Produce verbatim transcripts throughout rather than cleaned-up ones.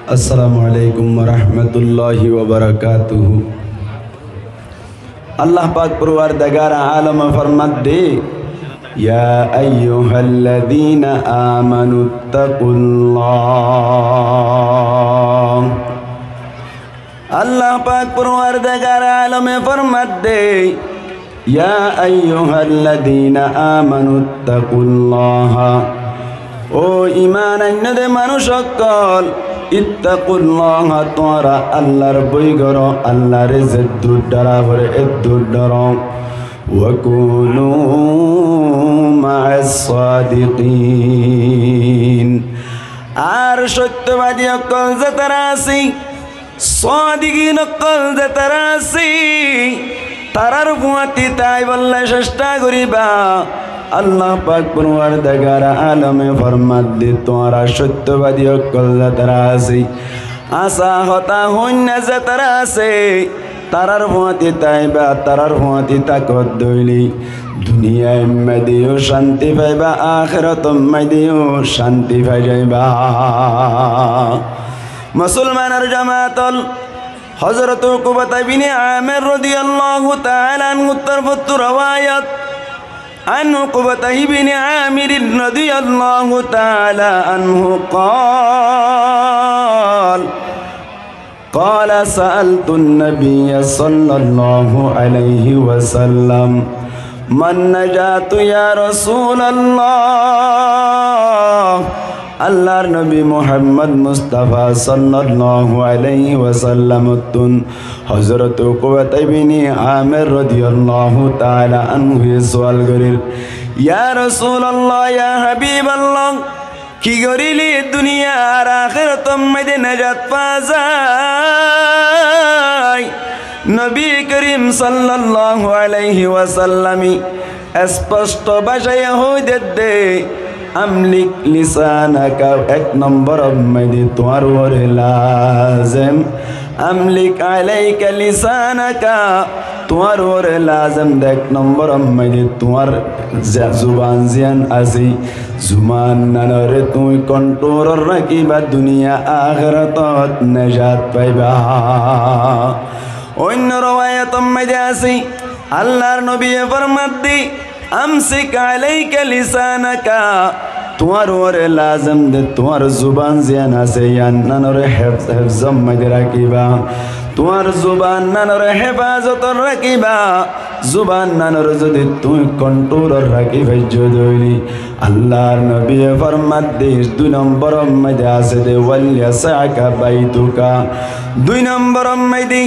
Assalamu alaikum wa rahmatullahi wa barakatuhu. Allah pak porwardigare alome formadde, "Ya ayyuhalladzina amanu ittaqullah." Allah pak porwardigare alome formadde, "Ya ayyuhalladzina amanu ittaqullaha." Ó iman ainno de manúc ókkol, ittaqullaha, tuáñra Allar boi goró, Allare zeddur dora fore eddur doro. Wa kunu ma'as sadiqin. Ar sóittobadi ókkol zetará así, sódigin ókkol zetará así, tarár fúañti táibolla cestha goríba. Allah pak porwardigare alome formadde, tuáñra sóittobadi ókkol zetará así, asá hotá hoinna zetará así, tarár fúañti táiba, tarár fúañti tákot dóile duniyair maze yó cánti faiba, ahérator maze yó cánti fai zaiba. Musolmanor jamaat ol, Hozrot Ukubata ibne Amir rodiyallahu taala anhur torfóttu rowayat, an Ukubata ibne Amir rodiyallahu taala anhu qal, qala sa'altun nabiyya sallallahu alaihi wasallam, man najatu ya Rasulallah? Allar nobi Muhammad Mustafa sallallahu alaihi wasallam ottún Hozrot Ukubata ibne Amir rodiyallahu taala anhu ye sual gorír, "Ya Rasulallah, ya Habiballah, ki goríle duniyar ahérator maze najat fa zai?" Nobi korim sallallahu alaihi wasallame esposto bácaye hoóidedde, "Amlik lisanaka", ek nombor or maze tuáñr uore lazem. "Amlik alaika lisanaka", tuáñr uore lazem de ek nombor or maze tuáñr ze zuban ziyán asé, zuban nánore tuñí kontrolot rakíba, duniya ahératot najat faiba. Oinno rowayator maze asé, Allar nobiye formadde, "Amsik alaika lisanaka", tuáñr uore lazem de tuáñr zuban ziyán asé, yían nánore hef-, hefzor maze rakíba. Tuáñr zuban nánore hefazotot rakíba. Zuban nánore zodi tuñí kontrolot rakí faijjo dóile, Allar nobiye formadde, dui nombor or maze asé de, "Wal yasa'ka baituka", dui nombor or maze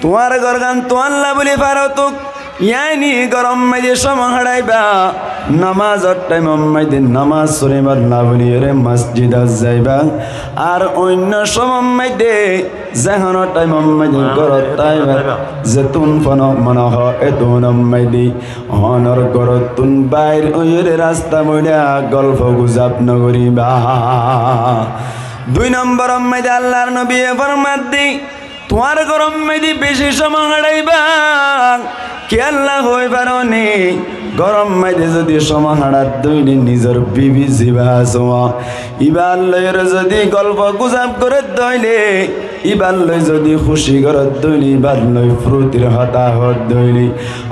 tuáñr górgan tuáñlla buli farotuk, yáni góror maze cómo haçaiba, nomazor thaimor maze nomaz foribolla buliyóre mosjidot zaiba. Ar oinno cómor maze, ze hono thaimor maze górot táiba, zetún fono mone hoó etúnor maze, onor górottún bair óiyore rasta boiçá golfo guzaf nogoríba. Dui nombor or maze Allar nobiye formadde, tuáñr góror maze beci cómo haçaiba. Kiyólla hoói faroné? Góror maze zodi cómo haçat dóile nizor bibi zibá asé, íbar loiyóre zodi golfo guzaf gorot dóile, íbar loi zodi kúci gorot dóile, íbar loi furutir hotá hoót dóile,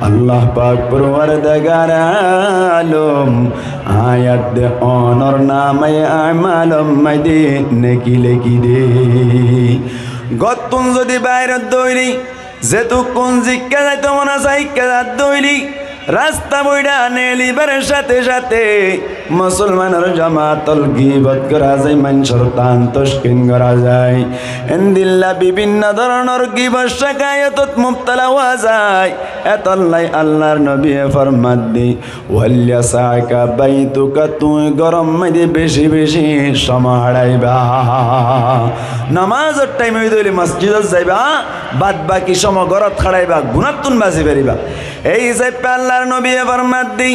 Allah pak porwardigare alom aññí adde onor namaye amalor maze neki lekí de. Górottún zodi bairot dóile, zetukkún zikká zaito mone sai ikká zat dóile, rasta boiçá neelibar cáte cáte musolmanor jamaat ol gibot gorá zai, maincór tan toskin gorá zai. Endilla bibinno dóronor gibot cekayotot mubtala ówa zai. Etollá Allar nobiye formadde, "Wal yasa'ka baituka", tuñí góror maze beci beci cómo haçaiba. Nomazor thaim ói dóile mosjidot zaiba, bad baki cómo górot haçaiba, gunáttún basi fariba. Ei hísafe Allar nobiye formadde,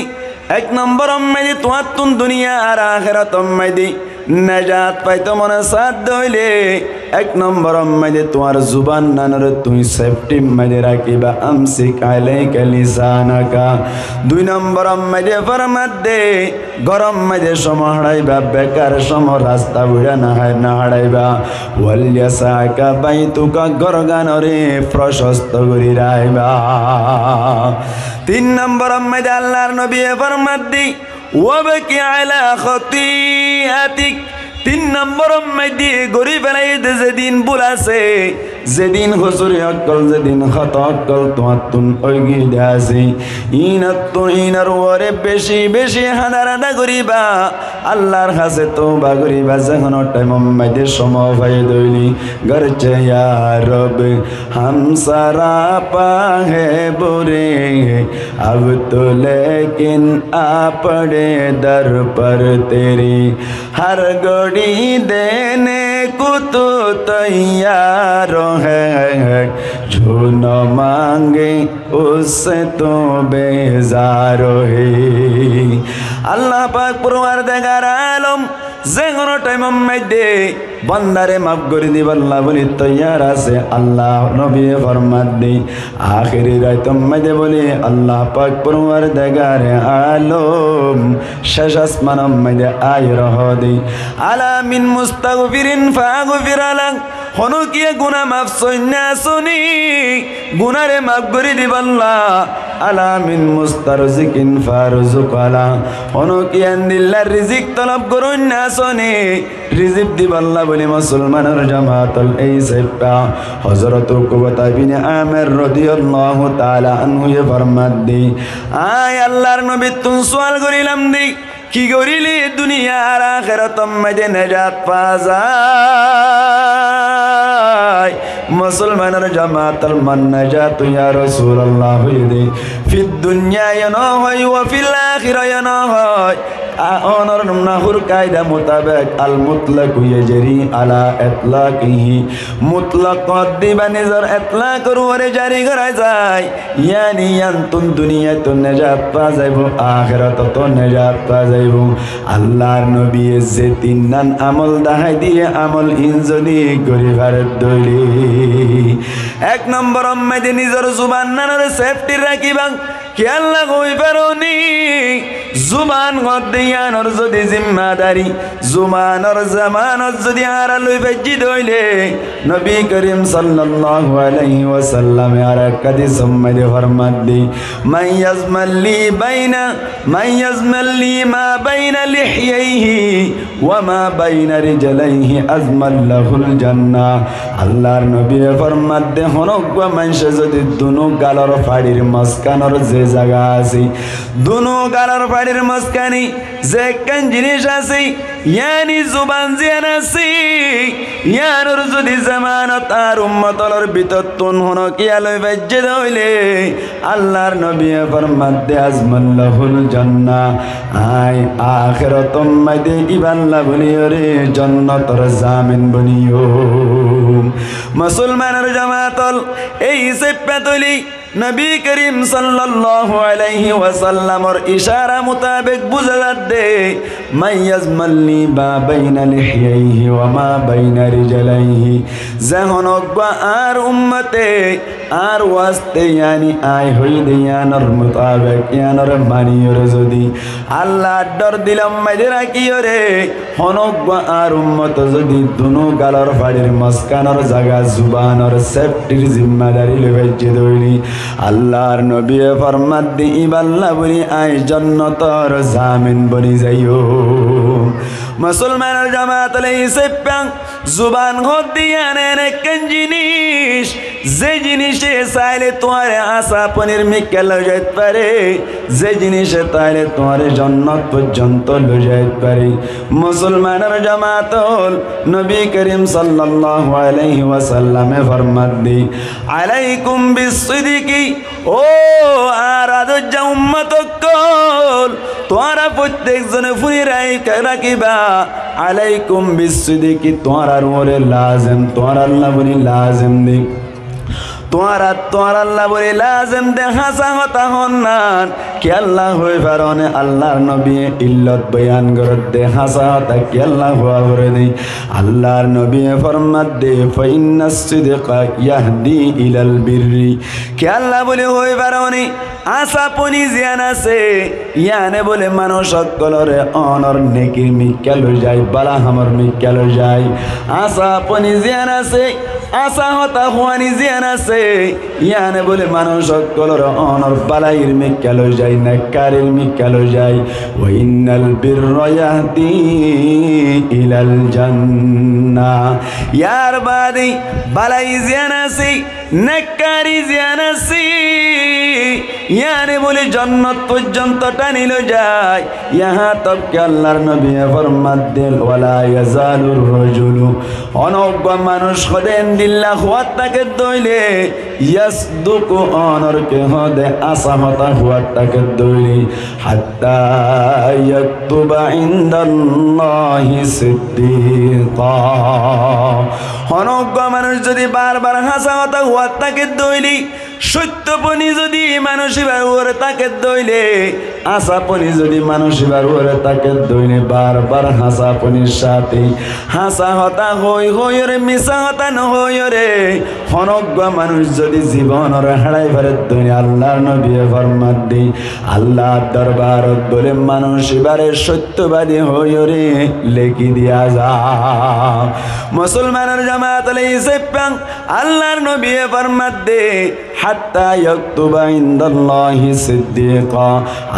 ek nombor or maze tuáñttún duniya ar ahérator maze Nejat faito mone sádde óile, ek nombor or maze tuáñr zuban nanore tuñí sefthir maze rakíba, amsik alaika lisanaka. Dui nombor or maze formadde, góror maze cómo hañçaiba, bekar cómo rasta buça no hañçaiba. Wal yasaka baituka, górganore frocosto gorí rakíba. Tin nombor or maze Allar nobiye formadde, wabki ala khatiatik. Tin nombor or maze gorí felaiyó de zedún bul asé, zedún hosuri ókkol, zedún hóta ókkol tuáñttún óigiyé de asé, inottún inor uore beci beci háñda-háñda goríba, Allar hañsé touba goríba, ze hono thaim or maze cómo faiyó de óile, garche ya Rab, hum sarape bure, ab to lekin a pade dar par tere, har ghadi dene ko tu taiyar hai, jo na mange usse tu bezar hai. Allah pak porwardigare alom, ze hono thaim or maze bondare maf gorí dibálla buli toiyar asé, Allar nobiye formadde, ahéri rait or maze buli Allah pak porwardigare alom céc asman or maze aiyóre hoóde, ala min mustaghfirin fa aghfira lah. Honókiye guná maf soinná asóni, gunare maf gorí dibálla. Ala min mustarzikin fa arzuqa lah. Honókiye endilla rizik tolob goróinna asóni, rizik dibálla buli musolmanor jamaat ól, ei saiffá Hozrot Ukbata bin Amer rodiyallahu taala anhuye formadde, añí Allar nobittún sual gorílam de, ki goríle duniyar ahérator maze nejat fa zai? Musolmanor jamaat ól, man najatu ya Rosulallah hoiyé de, fid dunya yo no hoi, wa fil akhira yo no hoi. A, onor nahur kaida mutabek al mutlaku yajri ala itlakihi. Mutlok hoódde íba nizor itlakor uore jari gorá zai. Yáni yíanottún duniyaittú nejat fa zaibo, ahératóttu nejat fa zaibo. Allar nobiye ze tinnán amol dahái diyé, amol ín zodi gorí fare dóile, ek nombor or maze nizor zuban nanore sefthi rakíba. Kiyólla hoi faróni? Zuban hoódde yíanor zodi zimmadari, zubanor zamanot zodi añára loi faijjí dóile, nobi korim sallallahu alaihi wasallame ar ek hadis or maze formadde, man yazman li baina, man yazman li ma baina lihyaihi wa ma baina rijlaihi azman lahul jannah. Allar nobiye formadde, honóggua maincé zodi dunu galor façir mozkanor ze zaga asé, dunu galor façir mozkani ze ekkán jiníc asé, yáni zuban ziyán asé, yíanor zodi zamanot añár ummot ólor bútottún honókiye loi faijjé dóile, Allar nobiye formadde, azman lahul jannah, añí ahérator maze íballa bóliyoré jonnotor zamin boniyum. Musolmanor jamaat ól, ei saiffá tuli nobi korim sallallahu alaihi wasallamor icara mutabek buzá zadde, man yazman li ma baina lihyaihi wa ma baina rijlaihi. Ze honóggua añár ummote añár waste, yáni añí hoiyí de yíanor mutabek, yíanore maniyoré zodi Allar dór dilor maze rakíyoré, honóggua añár ummote zodi dunu galor façir mozkanor zaga zubanor sefthir zimmadari loi faijjé dóile, Allar nobiye formadde, íballa bóli añí jonnotor zamin boni zaiyum. Musolmanor jamaat ól, ei saiffá zuban hoódde yían en ekkán jiníc, ze jiníce saile tuáñre asá fonir mikká loi zait fare, ze jiníce saile tuáñre jonnot foijjonto loi zait fare. Musolmanor jamaat ól, nobi korim sallallahu alaihi wasallame formadde, alaikum bis sidiki, ó añár adojja ummot ókkol, tuáñra fottek zone fúni rai-, rakíba, alaikum bis sidiki, tuáñrar uore lazem, tuáñralla bóli lazem de. Tuáñra, tuáñralla bóli lázem de háñsa hotá hoónnan. Kiyólla hoói faroné? Allar nobiye illot boyan gorédde háñsa hotá kiyólla hoóa foré dé. Allar nobiye formadde, "Fa inna sidqa yahdi ilal birri." Kiyólla bóli hoói faroné? Háñsa foni ziyán asé, yíane bóli manúic ókkolóre onor nekir mikká loi zai, bála hamor mikká loi zai. Háñsa foni ziyán asé, háñsa hotá hoóani ziyán asé, yíane bóli manúic ókkolóre onor bálair mikká loi zai, nekkarir mikká loi zai. "Wa innal birra yahdi ilal janna." Yar baade bálai ziyán asé, nekkari ziyán asé, yíane bóli jonnot foijjonto thani loi zai. Yahá tok ke Allar nobiye formadde, "Wala yazalur rajulu." Honó uggwá manúic hodé endilla hoóat tákedde óile, yasduku, onor ke hodé háñsa hotá hoóat tákedde óile, "hatta yaktuba indallahi siddiqa." Honó uggwá manúic zodi bar bar háñsa hotá hoóat tákedde óile, sóitto foni zodi manúic íbar uore tákedde óile, háñsa foni zodi manúic íbar uore tákedde óile, bar bar háñsa fonir sáte háñsa hotá hoói hoóiyoré, misá hotá no hoóiyoré, honó uggwá manúic zodi zibonor hárai faredde óile, Allar nobiye formadde, Allar dorbarot bóli manúic íbare sóittobadi hoóiyoré leki diya za. Musolmanor jamaat ókkol, e hísafe Allar nobiye formadde, "Hatta yaktuba indallahi siddiqa."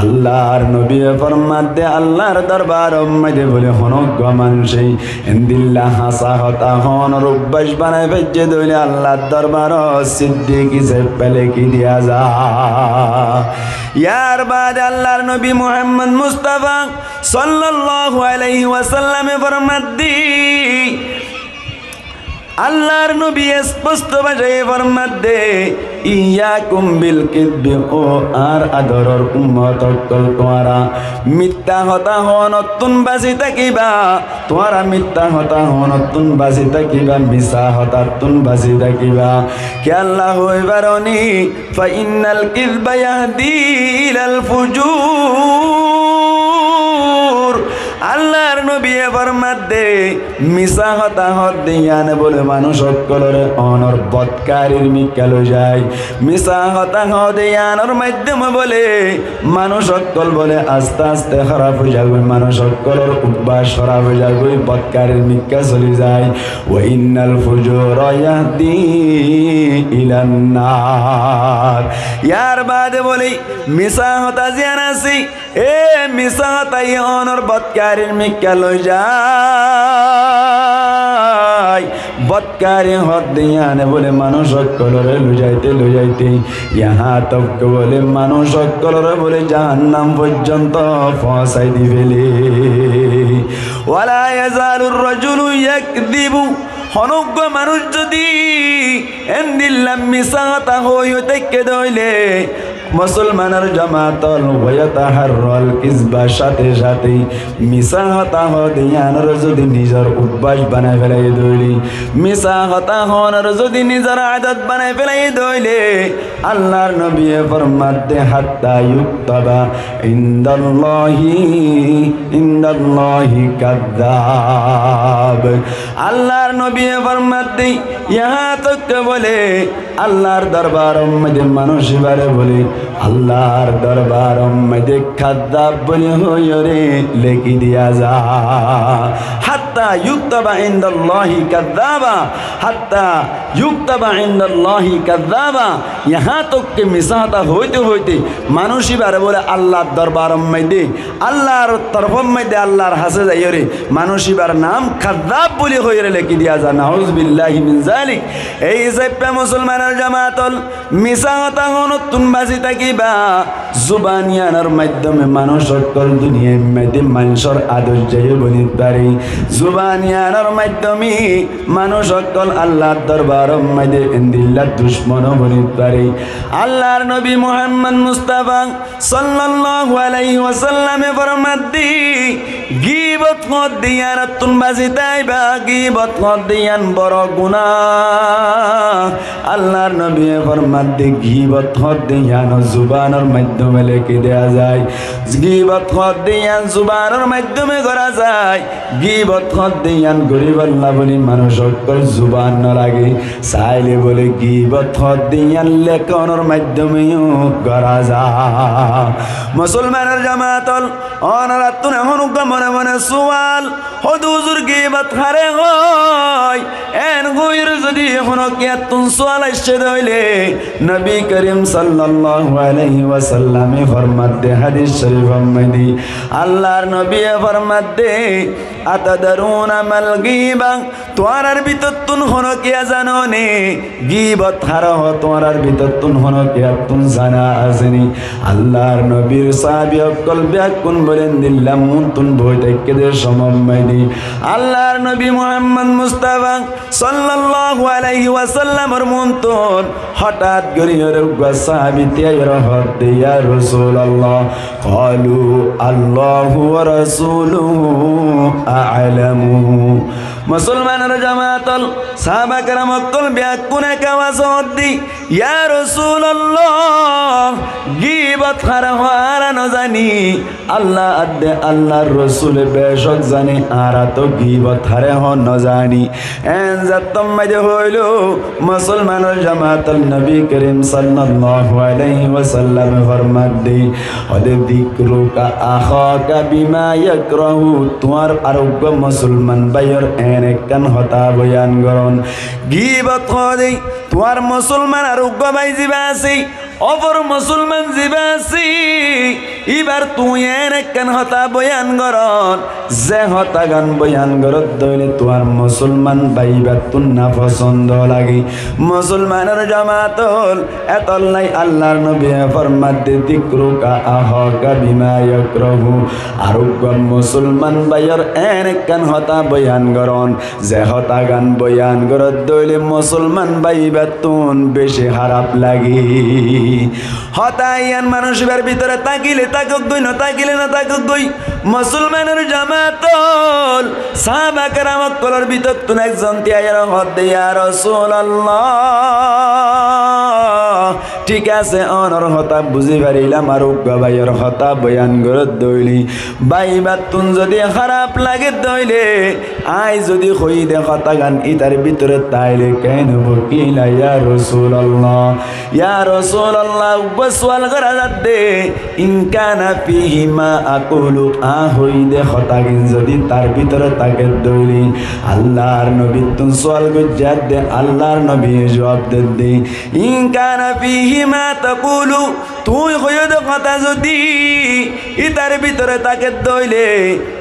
Allar nobiye formadde, Allar dorbaror maze bóli honó uggwá manúice endilla háñsa hotá hoónor ubbác banai faijje dé óile Allar dorbarot siddik hísafe leki diya za. Yar baade Allar nobi Muhammod Mustafa sallallahu alaihi wasallame formadde, Allar nobi esposto bácaye formadde, "Iyyakum bil kizbi", ó añár adoror ummot ókkol, tuáñra miththá hotá hoónottún basi tákiba, tuáñra miththá hotá hoónottún basi tákiba, misá hotáttún basi tákiba. Kiyólla hoói faroné? "Fa innal kizba yahdi ilal fujur." Allar nobiye formadde, misá hotá hoódde yíane bóli manúic ókkolóre onor botkarir mikká loi zai. Misá hotá hoódde yíanor maiddome bóli manúic ókkol bóli aste aste hóraf ói zagói, manúic ókkolór ubbác hóraf ói zagói, botkarir mikká soli zai. "Wa innal fujura yahdi ilan nar." Yar baade bóli misá hotá ziyán asé, e misá hotá yíanor botkarir mikká loi zai. Botkari hoódde yíane bóli manúic ókkolóre loi zaite loi zaite, yahá tok ke bóli manúic ókkolóre bóli jahannam foijjonto foóñsai di féle. "Wala yazalur rajulu yakzibu." Honó uggwá manúic zodi endilla misá hotá hoói hoói táikke dé óile, musolmanor jamaat ókkol, "wa yataharral kizba", sáte sáte misá hotá hoódde yíanore zodi nizor ubbác banai félaiye dé óile, misá hotá hoónore zodi nizor adot banai félaiye dé óile, Allar nobiye formadde, "Hatta yuktaba indallahi, indallahi kazzab." Allar nobiye formadde, yahá tok ke bóli Allar dorbaror maze manúic íbare bóli Allar dorbaror maze kazzab bóli hoóiyoré leki diya za. "Hatta yuktaba indallahi kazzaba, hatta yuktaba indallahi kazzaba." Yahá tok ke misá hotá hoóite hoóite manúic íbare bóli Allar dorbaror maze, Allar torfor maze, Allar hañsé zaiyoré manúic íbar nam kazzab bóli hoóiyoré leki diya za. Nauzubillahi min zalik. E hísafe musolmanor jamaat ókkol, misá hotá hoónottún basi tákiba. Zuban yíanor maiddome manúic ókkol duniyair maze maincór ador zaiyo bonit fare. Zuban iyanor maiddome manúc ókkol Allar dorbaror maze endilla ducmon ó boni fare. Allar nobi Muhammod Mustafa sallallahu alaihi wasallame formadde, gibot hoódde iyanottún basi táiba, gibot hoódde iyan boro guná. Allar nobiye formadde, gibot hoódde iyan zubanor maiddome leki deya zai, gibot hoódde iyan zubanor maiddome gora zai, gibot hoódde iyan goribolla buli manúc ókkol zuban no lage, saile buli gibot hoódde iyan lekonor maiddomeyo gora za. Musolmanor jamaat ól, onorattún ehón uggwá mone mone sual, hóde huzur gibot hare hoó? En hoiyóre zodi honókiyattún sual aiccé dé óile, nobi korim sallallahu alaihi wasallame formadde hádis corifor maze, Allar nobiye formadde, "Atadruna mal giba?" Tuáñrar bútottún honókiya zano né? Gibot hare hoó, tuáñrar bútottún honókiyattún zana asé né? Allar nobir sahabi ókkol beggún buli endilla muúntun boi táikke dé somot maze, Allar nobi Muhammod Mustafa sallallahu alaihi wasallamor muúntun hotát gorí uggwá sahabi tíyaiyóre hoódde, "Ya Rasulallah." Qalu, "Allahu wa rasuluhu a'lamu." Musolmanor jamaat ól, sahaba keram ókkol beggúne ek awas hoódde, "Ya Rasulallah, gibot hare hoó añára no zani. Allah adde Allar rosule becók zane, añára to gibot hare hoó no zani." En zattór maze hoóilo, musolmanor jamaat ól, nobi korim sallallahu alaihi wasallame formadde, hóde, "Zikruka akhaka bima yakrahu." Tuáñr ar uggwá musolman báiyor en ekkán hotá boyan gorón. Gibot hoóde, tuáñr musolman ar uggwá bái ziba asé, ófor musolman ziba asé, íbar tuñí en ekkán hotá boyan gorón, ze hotágan boyan goródde óile tuáñr musolman bái íbattún nafosondo lage. Musolmanor jamaat ól, etollá Allar nobiye formadde, "Zikruka akhaka bima yakrahu." Ar uggwá musolman báiyor en ekkán hotá boyan gorón, ze hotágan boyan goródde óile musolman bái íbattún beci háraf lage. Hotá iyan manúc íbar bútore tákile tákok goi, no tákile no tákok goi. Musolmanor jamaat ól, sahaba keram ókkolor bútottún ekzon tíyaiyóre hoódde, "Ya Rasulallah, thík asé, onor hotá buzí farilám, ar uggwá báiyor hotá boyan goródde óile, bái íbattún zodi háraf lagedde óile, añí zodi hoiyí dé hotágan ítar bútore táile keén óibo?" Qila, "Ya Rasulallah, ya Rasulallah, uggwá sual gora zadde, in kana fihi ma aqulu, añí hoiyí dé hotágin zodi tar bútore tákedde óile." Allar nobittún sual goijjé dé, Allar nobiye juab dedde, "In kana fihi ma taqulu, tuñí hoiyó dé hotá zodi ítar bútore tákedde óile,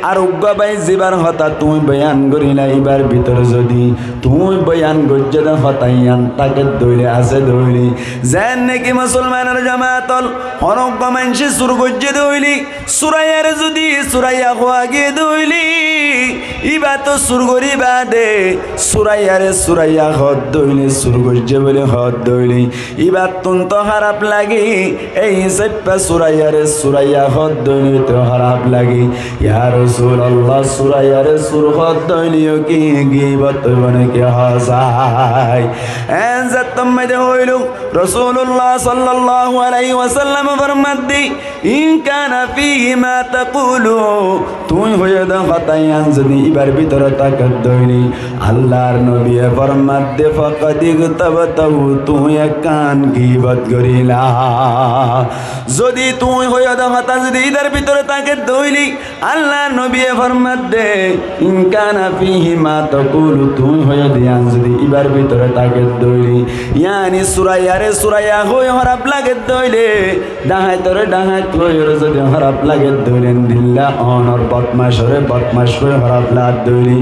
ar uggwá bái zibar hotá tuñí boyan goríla, íbar bútore zodi tuñí boyan goijjó dé hotá iyan tákedde óile, asé dé óile." Zeén niki musolmanor jamaat ól, honó uggwá maincé sur goijjé dé óile, suraiyare zodi suraiya hoó giyé dé óile, íba to sur gorí baade suraiyare suraiya hoódde óile, sur goijjé buli hoódde óile, íbattún to háraf lage, ei hísafe suraiyare suraiya hoódde óile to háraf lage. "Ya Rasulallah, suraiyare sur hoódde óile yó ki gibot óibo né ki?" Hosái. En zattór maze hoóilo, Rasulullah sallallahu alaihi wasallame formadde, "In kana fihi ma taqulu, tuñí hoiyó dé hotá iyan zodi íbar bútore tákedde óile," Allar nobiye formadde, "faqad igtabtahu, tuñí ekkán gibot goríla." Zodi tuñí hoiyó dé hotá zodi ítar bútore tákedde óile, Allar nobiye formadde, "In kana fihi ma taqulu, tuñí hoiyó dé iyan zodi íbar bútore tákedde óile, yáni suraiyare suraiya hoói háraf lagedde óile, dhahaitore dhahait hoiyóre zodi háraf lagedde óile, endilla onor bodmacóre bodmac hoói háraf lagedde óile,"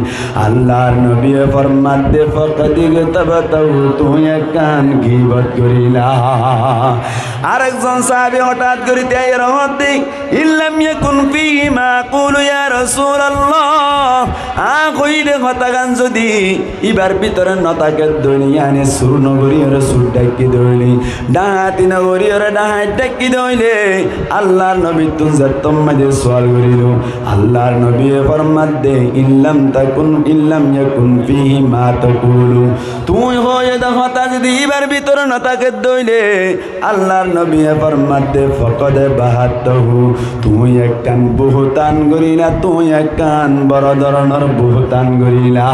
Allar nobiye formadde, "faqad igtabtahu, tuñí ekkán gibot goríla." Ar ekzon sahabi hotát gorí tíyaiyóre hoódde, "In lam yakun fihi ma aqulu ya Rasulallah, aññí hoiyí de hotá gán zodi íbar bútore no táke de óile, yáni sur no gorí ore sur dháikki de óile, dháhati no gorí ore dháhait dháikki de óile, Allar nobittún zettót maze sual gorílou, Allar nobiye formadde, "In lam takun, in lam yakun fihi ma takulu." Tuñí hoiyó de hotá zodi íbar bútore no táke de óile, Allar nobiye formadde, "Faqad bahattahu." Tuñí ekkán buhután goríla, tuñí ekkán boro dóronor buhután goríla.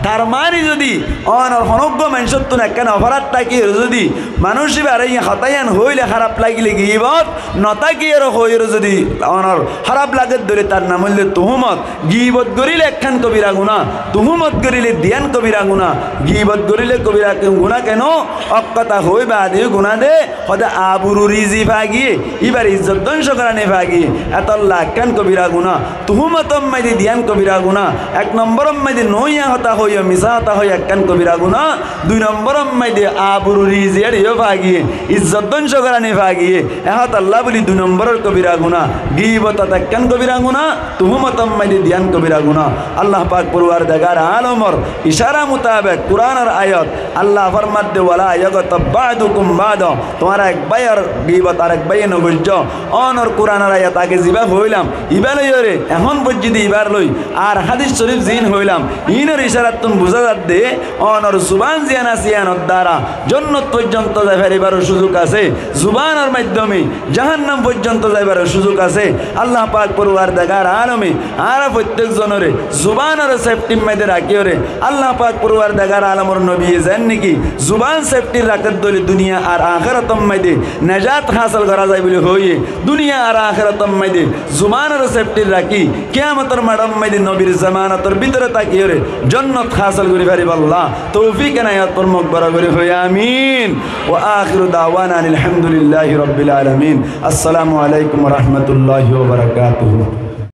Tar mani zodi ónor honó uggwá maincóttun ekkán oforad táki ore zodi manúic íbare yían hotá yían hoilé háraf lagilé gibot, no táki ore hoi ore zodi ónor háraf lage de óile tar nam óilde tuhumot. Gibot goríle ekkán kobira guná, tuhumot goríle diyan kobira guná. Gibot goríle kobira guná keno? Ók hotá hoi baade yó guná de, hode aburu rizi fagiyé, íbar izzot dóngco gorani fagiyé, etolla ekkán kobira guná. Tuhumotor maze diyan kobira guná. Ek nomboror maze noiya hotá hoiyó, misá hotá hoiyó, ekkán kobira guná. Dui nomboror maze aburu rizi eçe yó fagiyé, izzot dóngco gorani fagiyé. E hotálla buli dui nomboror kobira guná, gibot ekkán kobira guná, tuhumotor maze diyan kobira guná. Allah pak porwardegar alomor icara mutabek Kuranor ayat Allah formadde, "Wala yagtab ba'dukum ba'da." Tuáñra ek báiyor gibot arek báiye no goijjó. Ónor Kuranor ayat age zibá hoilam, ibá loi ore ehón foijjidi ibár loi, ar hádis corif ziín hoilam, iínor icarattún buzá zadde, ónor zuban ziyán asé, yíanor dara jonnot foijjonto zai faribár suzuk asé, zubanor maiddome jahannam foijjonto zaibar suzuk asé. Allah pak porwardegar alome añára fottek zonore zubanore seftir maze rakí ore, Allah pak porwardegar alomor nobiye zeén niki zuban seftir raké de óile duniya ar ahérator maze nejat hásil gora zai buli hoiyé, duniya ar ahérator maze zubanore seftir rakí, kiyamotor maçor maze nobir zamanotor bútore táki ore jonnot hásil gorí faribálla toufik enayat formok, boro gorí hoi amin. Wa akhiru da'wana anil hamdulillahi rabbil alamin. Assalamu alaikum wa rahmatullahi wa barakatuhu.